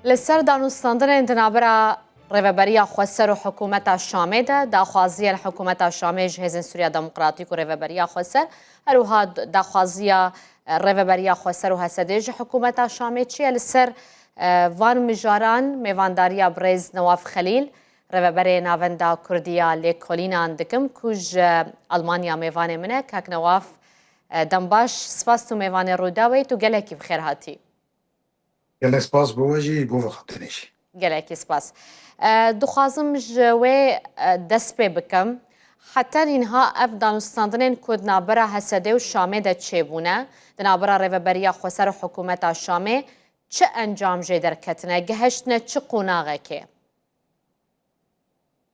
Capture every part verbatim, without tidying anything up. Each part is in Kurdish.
Li ser danûstandinên di navbera Rêveberiya Xweser û Hikûmeta Şamê de, daxwaziya li Hikûmeta Şamê ji Hêzên Sûriya Demokratîk û Rêveberiya Xweser, her wiha daxwaziya, e, Rêveberiya Xweser û H S D'ê ji Hikûmeta Şamê çi ye? Li ser, e, van mijaran mêvandariya birêz Newaf Xelîl, Rêveberê Navenda Kurdiya Lêkolînan dikim ku ji Almanya mêvanê min e. Kak Newaf, e, dem baş, spas tu mêvanê Rûdawê, tu gelekî bi xêr hatî. Gelek spas bo we jî, bo vexwetinê jî. Gelekî spas. E, dixwazim ji wê, e, dest pê bikim. Heta nînha ev danûstandinên ku di navbera H S D û Şamê de çêbûne, di navbera Rêveberiya Xweser û Hikûmeta Şamê çi encam jê derketine, gihiştine çi qonaxekê?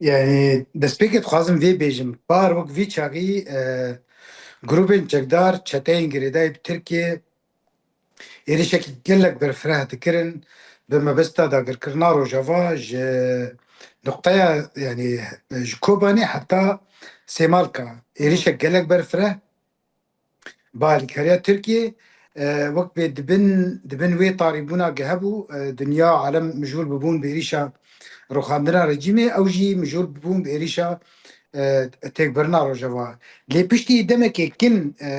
Yani, destpêkê dixwazim vê bêjim. Par wek vî çaxî, e, grûbên çekdar, çeteyên girêdayî bi Tirkiye êrişekî gelek berfireh dikirin, bi mebesta dagirkirina Rojava ji nuqteya, yani, ji Kobanê heta Sêmalka êrişek gelek berfireh bi alîkariya Tirkiyê, e, wek bê dibin, dibin wê tarîbûna ge hebû, e, dinya, alem mijûl bibûn bi êrîşa rûxandina rejîmê, ew jî mijûl bibûn bi êrîşa, e, têkbirina Rojava. Lê piştî demekê kin, e,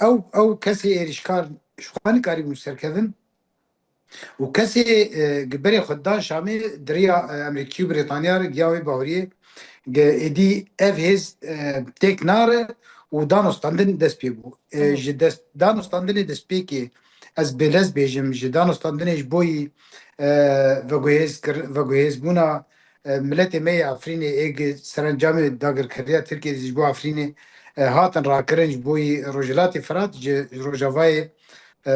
ew, ew kesê êrîşkar ji xwe nikarîbûn serkevin. Û kesê, e, gi berê xwe da Şamê di riya, e, Amerîkî û Brîtanya re giya wê bahuriyê, ge êdî ev hêz, e, têk nare û danûstandin dest pê bû. E, ji dest, danûstandinê destpêkê ez bêlez bêjim, ji danûstandinê ji boyî, e, veguhêz kir-, veguhêzbûna, e, miletê me yê Efrînê ê gi serencamê dagirkeriya Tirkiyê ji bo Efrînê, e, hatin rakirin ji boyî Rojhilatê Firat, ji, ji Rojavayê, e,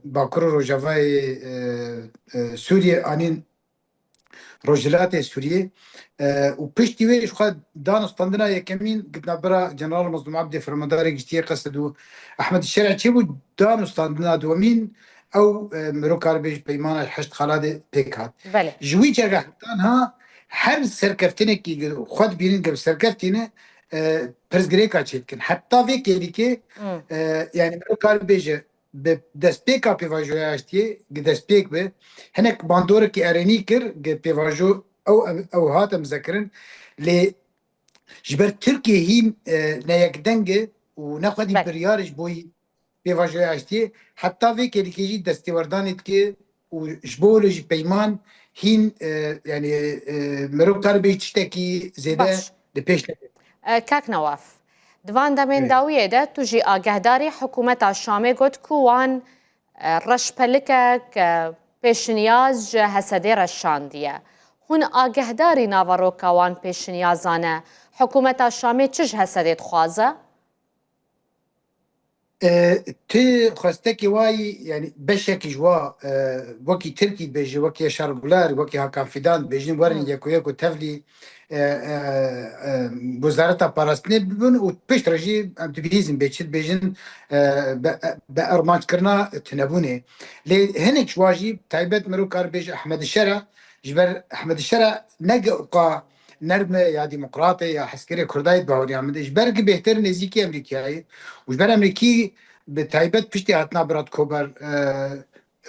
Bakur û Rojavayê, e, e, Sûriyê anîn Rojhilatê Sûriyê. E, û piştî wê ji xwe danûstandina yekemîn di navbera General Mazlûm Ebdê, Fermandarê Giştî yê Qesed û Ehmed Şer'ê çêbû, danûstandina dwemîn ew, e, miro karibêj peymana Heşt Xaladê pêk hat. Belê. Ji wî çergehetan ha her serkeftinekî xwe dibînin ge bi serkeftî ne, e, pirsgirêka çêdikin. Heta vê kêlîkê, Hmm. e, yani miro karibêje bi destpêka pêvajoya aştiyê, gi destpêk bi, hinek bandorekî erênî kir, gi pêvajo ew, ew, ew hate mizekirin. Lê ji ber Tirkiye hîn, e, ne yekdeng e û ne xwedî Belê. biryar ji boyî pêvajoya aştiyê, heta vê kêlîkê jî destêwerdanê dike û ji bo wilo jî peyman hîn, e, yani, e, mirov karibê tiştekî zêde Baş. li pêş nebe. E, Kak Newaf, di van demên Evet. dawiyê de tu jî agehdarî hikûmeta Şamê got ku wan, e, reşpelikek, e, pêşniyaz ji H S D'ê re şandiye. Hûn agehdarî naveroka wan pêşniyazan e. Hikûmeta Şamê çi ji H S D'ê dixwaze? E, ti xwestekî wayî, yani beşekî ji wa, e, wekî Tirkî dibêje, wekî Yaşar Güler, wekî Hakan Fidan dibêjin, werin Hmm. yeko yeko tevlî, e, e, e, Wezareta Parastinê bibin û pişt re jî em dibihîzin bê çi dibêjin, e, be, be armanckirina tunebûnê. Lê hinek ji wa jî taybet mirov kar bêje Ehmed Şera, ji ber Ehmed Şera ne ge uqa nerm e ya demokrat e ya hezkirê Kurda ye, di baweriya min de. Ji ber gi bêhtir nêzîkî Amerîkayê û ji ber Amerîkî bi taybet piştî hatina Brad Kober, e,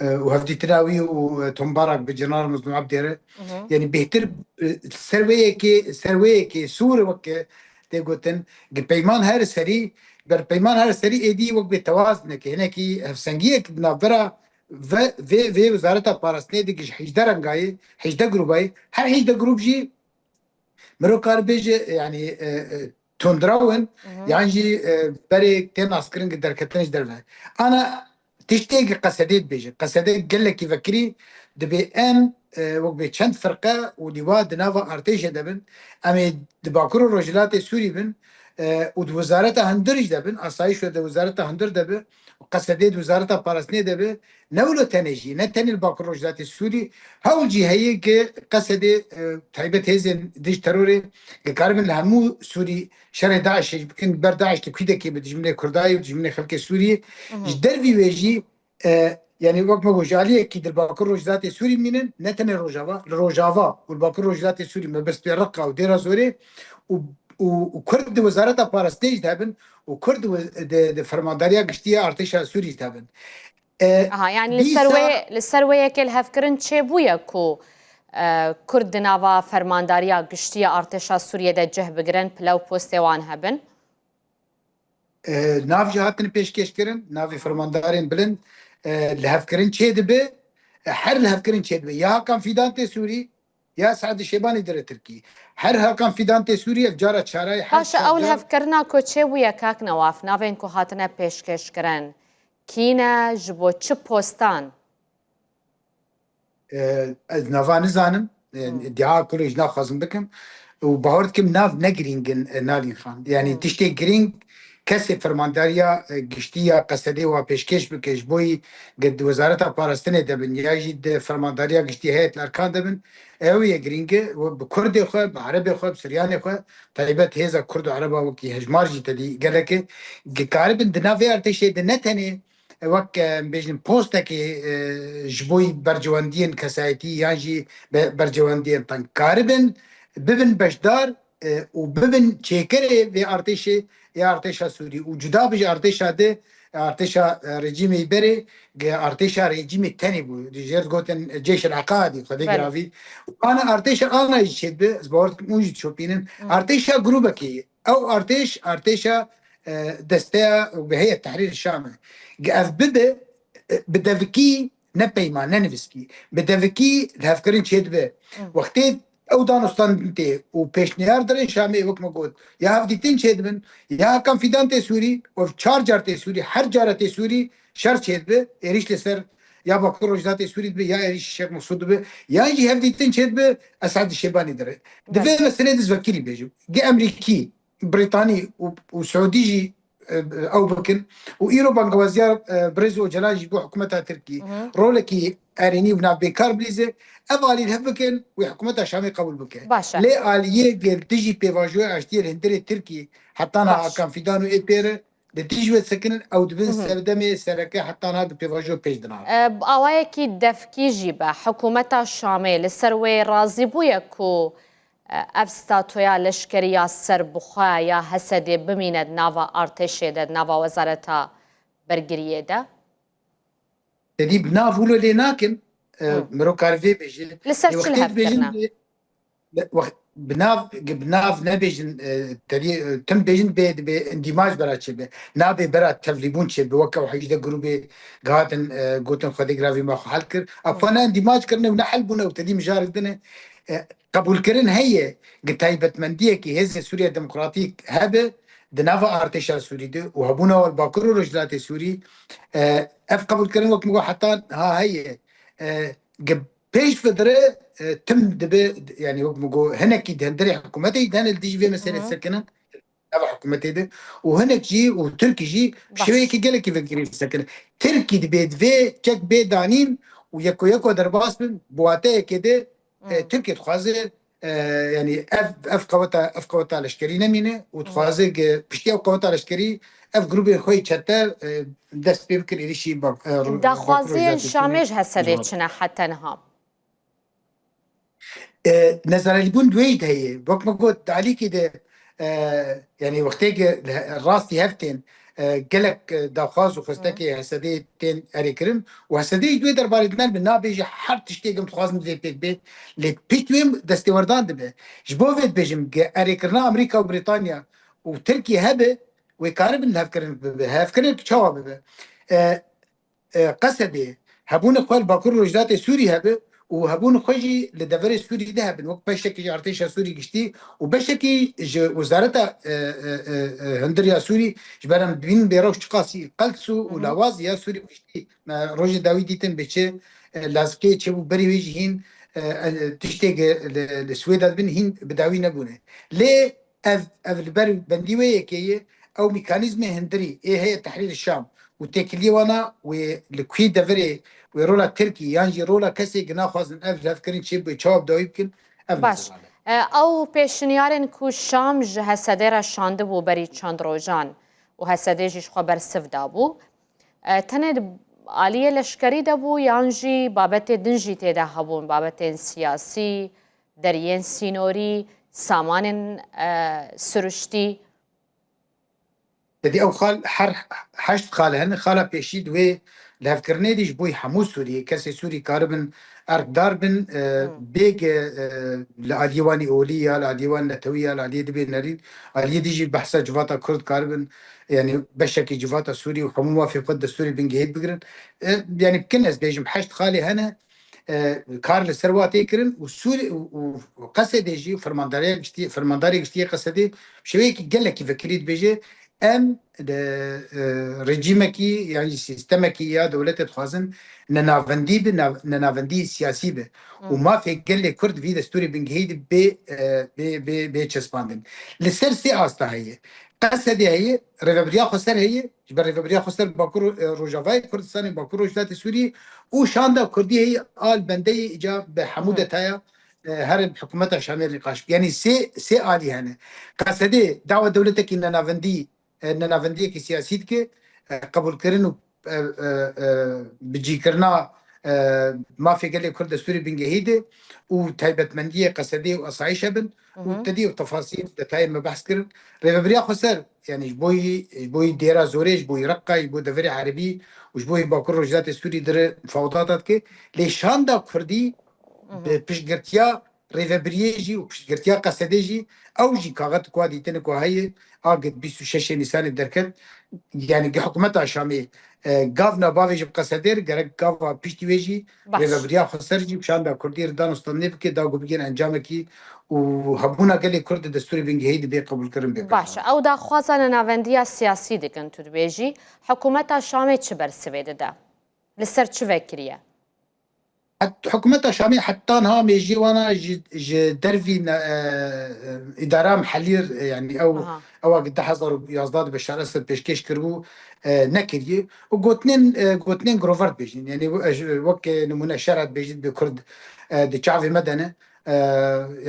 e, û hevdîtina wî û, e, Tom Barak bi General Mazlûm Ebdê re, Mhm. yani bêhtir, e, ser wê yekê, ser wê yekê sûr e weke tê gotin, gi peyman her serî, ber peyman her serî êdî wek bê tewaz neke, hinekî hevsengiyek di navbera ve, vê, vê wezareta parastinê de gi ji hejdeh rengayê, hejdeh grûbayê, her hejdeh grûb jî mirov kar bêje, yani, e, e, tundraw in, Mhm. yan jî, e, berê tên naskirin gi derketin ji derve. Ana tiştê gi Qesedê dibêje. Qesede gelekî vekirî dibê em, e, wek bê çend firqe û lîwa di nava artêşê de bin. Em ê di Bakur û Rojhilatê Sûrî bin, e, û di wezareta hundir jî de bin, asayîş de wezareta hundir de bi, û Qesedê di wezareta parastinê de bi, ne wilo tenê jî, ne tenê li Bakur Rojhilatê Sûrî, hewl jî heye ki Qesedê, e, taybet hêzên dij terorê, ki karibin li hemû Sûrî şerê DAIŞê jî bikin, ber DAIŞ di kûdekê bi dijminê Kurdayê û dijminê xelkê Sûriyê. Mhm. Ji dervî wê jî, e, yani wek me got, ji aliyekî di Bakur Rojhilatê Sûrî mînin, ne tenê Rojava, li Rojava û li Bakur Rojhilatê Sûrî mebest pê Reqa û Dêra Zorê û, û, û Kurd di Wezareta Parastinê jî de hebin û Kurd di we-, di, di Fermandariya Giştî ya Artêşa Sûrî jî de hebin. E, Aha, yani li ser dîsa wê, li ser wê yekê lihevkirin çêbûye ku, e, Kurd di nava fermandariya giştî ya artêşa Sûriyê de cih bigirin, pile û postê wan hebin? E, nav jî hatine pêşkêşkirin, navê fermandarên bilind, e, lihevkirin çêdibe, e, her lihevkirin çêdibe. Ya Hakan Fîdan tê Sûrî, ya Seîdê Şêbanî dire Tirkî. Her Hakan Fîdan tê Sûrî, ev cara çarayê, her Baş e, çar ew car lihevkirina ku çêbûye kak Newaf, navên ku hatine pêşkêşkirin, kî ne, ji bo çi postan? E, ez nava nizanim. E, Hmm. Îdia ku lê jî naxwazim bikim. Û bawer dikim nav ne girîng in, e, Nalîn Xan. Yani Hmm. tiştê girîng kesê fermandariya, e, giştî ya Qesedê wa pêşkêş bike ji bo yî ge di Wezareta Parastinê de bin ya jî di fermandariya giştî heyet erkan de bin. Ew yê girîng e, û bi Kurdê xwe, bi Erebê xwe, bi Siryanê xwe, taybet hêza Kurd û Ereba wekî hejmar jî tedî gelek e. Ge karibin di nav vê artêşê de ne tenê wek, em bêjin postekê, e, ji bo bercewendiyên kesayetî yan jî be-, bercewendiyên teng karibin, bibin beşdar, e, û bibin çêkerê vê artêşê, ya artêşa Sûrî û cuda bi ji artêşa di, artêşa, e, rejîmê berê, ge artêşa rejîmê tenê bû. Jêr digotin Ceyş el Eqadî, Xwedê Belê. giravî. Ana artêşa ana jî çêdibe, ez bawer dikim hûn jî dişopînin. Hı. Artêşa grûbekê ye. Ew artêş, artêşa, e, desteya û bi heyet Tehrîr Şam e. Ge ev bibe, e, bi devikî, ne peyman, ne nivîskî, bi devikî lihevkirin çêdibe. Hı. Wextê ew danûstan tê û pêşniyar dirin Şamê, wek me got, ya hevdîtin çêdibin, ya Hakan Fîdan tê Sûrî, ev çar car tê Sûrî, her cara tê Sûrî şer çêdibe, êrîş li ser ya Bakur Rojhilatê Sûrî dibe, ya êrîş Şêx Mesûd dibe, ya jî hevdîtin çêdibe, Esad Şêbanî dire. Di vê Belê. meselê de ez vekirî bêjim. Ge Emrîkî, Brîtanî û, û Siûdî jî, e, ew bikin. Û îro bangewaziya, e, Birêz Ocalan jî bo hikûmeta Tirkî Hı hı. rolekî erênî û navbêkar bilîze. Ev alî li hev bikin, wê hikûmeta Şamê qebûl bike. Baş e. Lê aliyê gel dijî pêvajoya aştiyê li hundirê Tirkî heta niha Baş. Hakan Fîdan û ê pê re li dijî wê sekinin, ew dibin Hı hı. serdemê sereke heta niha bi pêvajoya pêş dinan. E, bi awayekî devkî jî be, hikûmeta Şamê li ser wê razî bûye ku, e, ev statoya leşkerî ya serbixwe ya Hesedê bimîne di nava artêşê de, di nava wezareta bergiriyê de? Tedî bi nav wilo lê nakin, e, Hı. miro karî vê bêje. Li ser Ê çi wextê dibêjin lihevkirine? bê-, le-, wext-, bi nav, bi nav nebêjin, e, tedî, e, tim bêjin bê, dibê îndîmaj bera çêbe. Nabê bera tevlîbûn çêbe. Weke ew hejdeh grûbê gihatin, e, gotin Xwedê giravî me xwe hel kir. A Hı. xwe ne îndîmaj kirine û ne hel bûne û tedî mijarê dine. E, qebûlkirin heye, gi taybetmendiyekî Hêzên Sûriya Demokratîk hebe di nava artêşa Sûrî de û hebûna wan Bakur û Rojhilatê Sûrî, e, ev qebûlkirin wek min got heta ha heye. E, gi pêş ve dire, e, tim dibe, yani wek min got hinekî di hundirê hikûmetê jî di hene li dijî vê meselê Hı hı. sekinin. Nava hikûmetê de û hinek jî û Tirkî jî Baş. şêweyekî gelekî vekirî sekinin. Tirkî dibê divê çek bê danîn û yeko yeko derbas bin, bi wateyekê de, e, Hmm. Tirkiye dixwaze, e, yani ev, ev qeweta, ev qeweta leşkerî nemîne û Hmm. dixwaze ge piştî ew qeweta leşkerî ev grûbên xwe yê çete, e, dest pê bikir êrîşî bak, e, ro-, Daxwaziyên Bakur Rojhilatê Şamê Sûriyê ji Hesedê ji çi ne heta niha? E, nezanelîbûn di wê jî de heye. Wek me got, di alîkî de, e, yani wextê ke li he-, rastî hev tên, e, gelek, e, daxwaz û xwestekê Hı. Hesedê tên erê kirin û Hesedê jî di wê derbarê de me nabêje her tiştê ke em dixwazin divê pêk bê. Lê pişt wê destêwerdan dibe. Ji bo vê dibêjim ke erêkirina Amerîka û Brîtanya û Tirkiye hebe, wê karibin lihevkirin bibe. Hevkirin çawa bibe? E, e, Qesedê, hebûnê xwe li Bakur Rojhilatê Sûrî hebe û hebûnê xwe jî li deverê Sûrî de hebin, wek beşekî ji artêşa Sûrî giştî û beşekî ji wezareta, e, e, e, e, hundir ya Sûrî, ji ber em dibînin bê rewş çiqasî qels û, û Hı hı. lawaz ya Sûrî giştî. Me rojê dawî dîtin bi çi, e, lazikê çêbû berî wê jî hîn, e, e, tiştê ge li, li Swêda dibin hîn bi dawî nebûne. Lê ev, ev li ber bendî wê yekê ye, ew mîkanîzmê hundirî ê heye Tehrîr Şam û têkiliyê wana wê li kû deverê wê rola Tirkî yan jî rola kesê ki naxwazin ev lihevkirin çêbibe çawa bi dawî bikin, ev Baş. mesele e. E, ew pêşniyarên ku Şam ji Hesedê re şandibû berî çend rojan û Hesedê jî ji xwe bersiv dabû. E, tenê di aliyê leşkerî de bû yan jî babetê din jî tê de hebûn, babetên siyasî, deriyên sînorî, samanên, e, siruştî? Tedî ew xal her heşt xal hene. Xala pêşî di wê lihevkirinê dî ji bo hemû Sûriyê, kesê Sûrî karibin erkdar bin, e, Hmm. bêge, e, li aliyê wan ê olî ya, li aliyê wan netewî ya, li aliyê dibê nerîn, aliyê dî jî behsa civata Kurd karibin, yanî beşekî civata Sûrî û hemû mafê xwe destûrê bingehîd bigirin. E, yanî bikin ez bêjim heşt xalê hene, e, kar li ser wa tê kirin û Sûrî û, û Qesedê jî fermandariya giştî, fermandarê giştî yê Qesedê şêweyekî gelekî vekirî dibêje, em de, e, rejîmekî yan jî sîstemekî ya dewletê dixwazin nenavendî bi, nav-, nenavendî siyasî bi. Û Hmm. mafê gelê Kurd vî destûrê bingehî de bê, e, bê, bê, bê çespandin. Li ser sê asta heye. Qesedê heye, Rêvebiriya Xweser heye, ji ber Rêvebiriya Xweser Bakur, e, Rojavayê Kurdistanê, Bakur Rojhilatê Sûriyê û Şanda Kurdî heye, al bendeyê îca bi hemû Hmm. detaya, e, her hikûmeta Şamê nîqaş. Yanî sê, sê alî hene. Qesedê dawa dewletekî nenavendî, e, nenavendiyekî siyasî dike, e, qebûlkirin û, e, e, e, bicîkirina, e, mafê gelê Kurd destûrê bingehî de û taybetmendiyê Qesedê û asayîş hebin û Mhm. tedî û tefasîl detayê me behs kirin. Rêvebiriya Xweser, yanî ji bo yî, ji bo yî dêra zorê, ji bo yî Reqqa, ji bo deverê Erebî û ji bo yî Bakur Rojhilatê Sûrî dire mufawedata dike. Lê Şanda Kurdî Mhm. bi piştgirtiya rêvebiriyê jî û piştgirtiya Qesedê jî, ew jî kaxet ku dîtin ku heye, a gi bîst û şeşê Nîsanê derket. Yanî gi hikûmeta Şamê, e, gavna bavê jî bi Qesedê re, gerek gava piştî wê jî Baş. Rêvebiriya Xweser jî û Şanda Kurdî re dan û standinê bike, da ku bigihên encamekî û hebûna gelê Kurd di destûrê bingehî de bê qebûlkirin bê. Baş. Ew daxwaza nenavendiya siyasî dikin, tu dibêjî. Hikûmeta Şamê çi bersivê dide? Li ser çi vekiriye? Het-, hikûmeta Şamê heta niha mêjiyê wana ji, ji dervî ne, e, e, îdara mehellî, e, yanî ew, Aha. ewa di hezar û yazdeh de Beşar Esed pêşkêş kiribû, e, nekiriye. Û gotinên, e, gotinên girovar dibêjin. Yanî we-, e, ji, weke nimûne şer dibêjin bi Kurd, e, di çavê me de ne. E,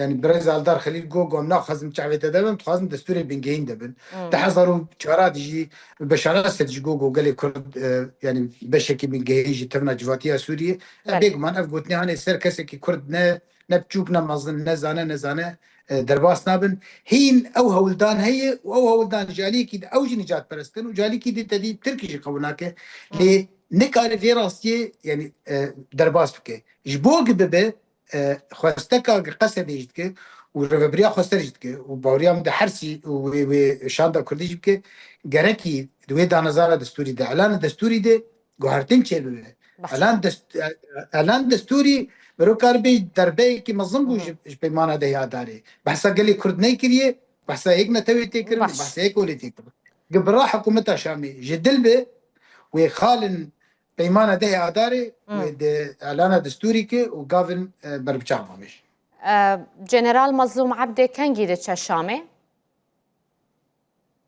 yanî birêz Eldar Xelîl got, got, "Em naxwazin çavê te de bin, dixwazin destûrê bingehîn de bin." Hmm. Di hezar û çar de jî Beşar Esed jî got, got, "Gelê Kurd, e, yanî beşekî bingehîn ji tevna civatiya Sûriyê." E, Belê. Bêguman ev gotinê hanê ser kesekî Kurd ne, ne biçûk, ne mezin, ne zane, ne zane, e, derbas nabin. Hîn ew hewldan heye û ew hewldan ji aliyekî di ew jî nicatperest in û ji aliyekî di tedî Tirkî jî qebûl nake. Hmm. Lê nikare vê rastiyê, yanî, e, derbas bike. Ji bo gi bibe, e, xwesteka Qesedê jî dike û Rêvebiriya Xweser jî dike û baweriya min de her sî û wê, wê şanda Kurdî jî bike, gerekî di wê danezara destûrî de, elana destûrî de guhertin çêbibe. Baş. Elan dest-, elan destûrî mero kar bê derbeyekî mezin bû Hı hı. ji, ji peymana dehê Adarê. Behsa gelê Kurd nekiriye, behsa yek netewê tê kirin, Baş. behsa yek olê tê kirin. Gi bira hikûmeta Şamê ji dil be wê xalin peymana dehê Adarê Hmm. wê di elana destûrî ke û gavin, e, berbiçav bavêj. E, General Mazlûm Ebdê kengî diçe Şamê?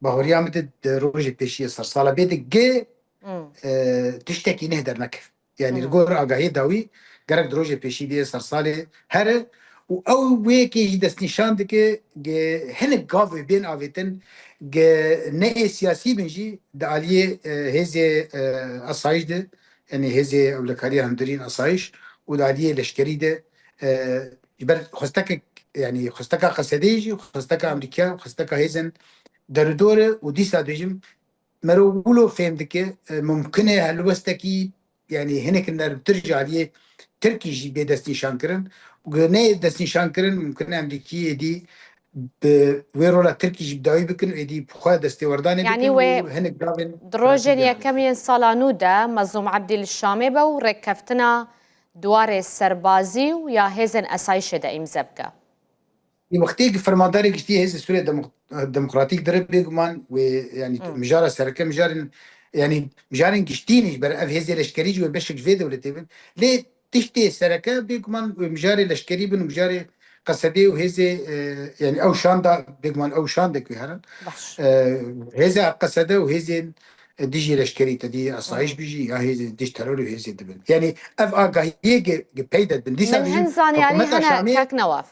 Bahoriya min di, di rojê pêşiyê sersala bê di gi, Hmm. e, tiştekî neh dernekeve. Yanî li Hmm. gor agahiyê dawî gerek di rojê pêşî dê sersalê here û ew wê yekê jî destnîşan dike ge hinek gav wê bên avêtin ge ne ê siyasî bin jî di aliyê, e, hêzê, e, asayîş de, yanî hêzê ewlekariya hundirîn asayîş û di aliyê leşkerî de, e, ji ber xwestekek, yanî xwesteka Qesedê jî, xwesteka Amerîka, xwesteka hêzên derûdor e û dîsa dibêjim mero wilo fêm dike, e, mumkin e helwestekî, yanî hinek nermtir ji aliyê Tirkî jî bê destnîşan kirin. Û ne destnîşan kirin, mumkin e Amerîkî êdî bi wê rola Tirkî jî bi dawî bikin û êdî bi xwe destêwerdanê Yanî bikin wê û hinek gavên di rojên yekemî yên sala nû de Mezlûm Ebdî li Şamê be û rêkeftina di warê serbazî û ya hêzên esayîşê de îmze bike. Wextê ki fermandarê giştî Hêzê Sûriya Demok-, Demokratîk dire bêguman wê, yanî Hmm. mijara sereke, mijarên, yanî mijarên giştî ne, ji ber ev hêzê leşkerî jî wê beşek ji vê dewletê bin. Lê tiştê sereke bêguman wê mijarê leşkerî bin, mijarê Qesedê û hêzê, e, yanî ew şanda, bêguman ew şandek wê herin. Baş. E, hêzê Qesede û hêzên, e, dijî leşkerî te dî asayîş Hmm. bijî ya hêzê dij teror û hêzê dibin. Yanî ev agahiyê ge, ge peyde dibin. Dîsa Min hin zanyarî hene kek Newaf.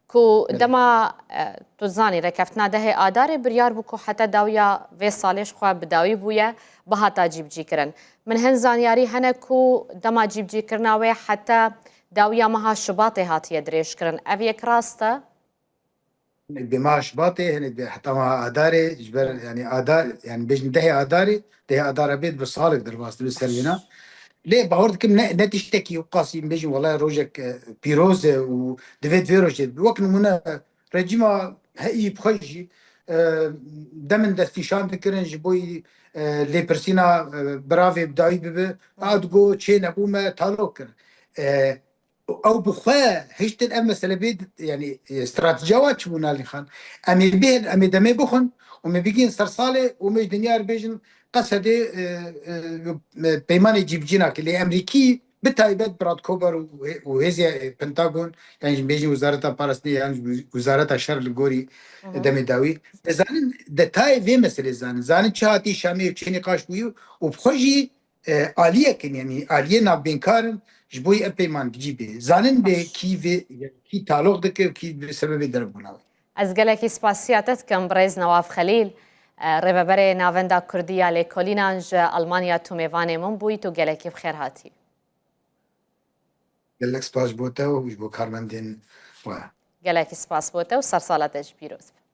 Ku Belê. dema, e, tu zanî, rêkeftina dehê Adarê biryar bû ku heta dawiya vê salê ji xwe bi dawî bûye, bihata cîbicîkirin. Min hin zanyarî hene ku dema cîbicîkirina wê heta dawiya meha Şubatê hatiye dirêjkirin. Ev yek rast e? Hinek bê meha Şubatê, hinek bê heta meha Adarê, ji ber, yanî Adar, yanî bêjin dehê Adarê, dehê Adara bê dibe salek derbas dibe ser wêna. Lê bawer dikim ne, ne tiştekî wqasî bêjin, wele rojek, e, pîroz e û divê di vê rojê bibe. Wek nimûne rejîma heyî bi xwe jî, e, demin destnîşan dikirin ji bo, e, lêpirsîna, e, biravê bi dawî bibe. A digo çê nebûme, talok kir. E, ew bi xwe hiştin ev mesele bê, yanî, e, stratejiya wa çi bû Nalîn Xan? Em ê bihên, em ê demê bixwin û me bigihên ser salê û me ji dinya re bêjin, Qesedê, e, e, e, peymanê cîbicî nake. Lê Emrîkî bi taybet Brad Cooper û hê-, û hêzê Pentagon, yan jî bêjin Wezareta Parastinê, yan jî Wezareta Şer li gorî demê dawî. Dizanin detayê vê meselê zanin. Zanin çi hatî Şamê û çi nîqaş bûyî û bi xwe jî, e, aliyek in, yanî aliyê navbênkar in ji bo ev peyman gicî bê. Zanin bê kî vê, kî taloq dike û kî bi sebebê derbûna wê. Ez gelekî spasiya te dikim, birêz Newaf Xelîl, e, rêveberê Navenda Kurdî ya Lêkolînan ji Almanya, tu mêvanê min bûyî, tu gelekî bi xêr hatî. Gelek spas ji bo te û ji bo karmendên we. Gelekî spas bo te û sersala te jî pîroz be.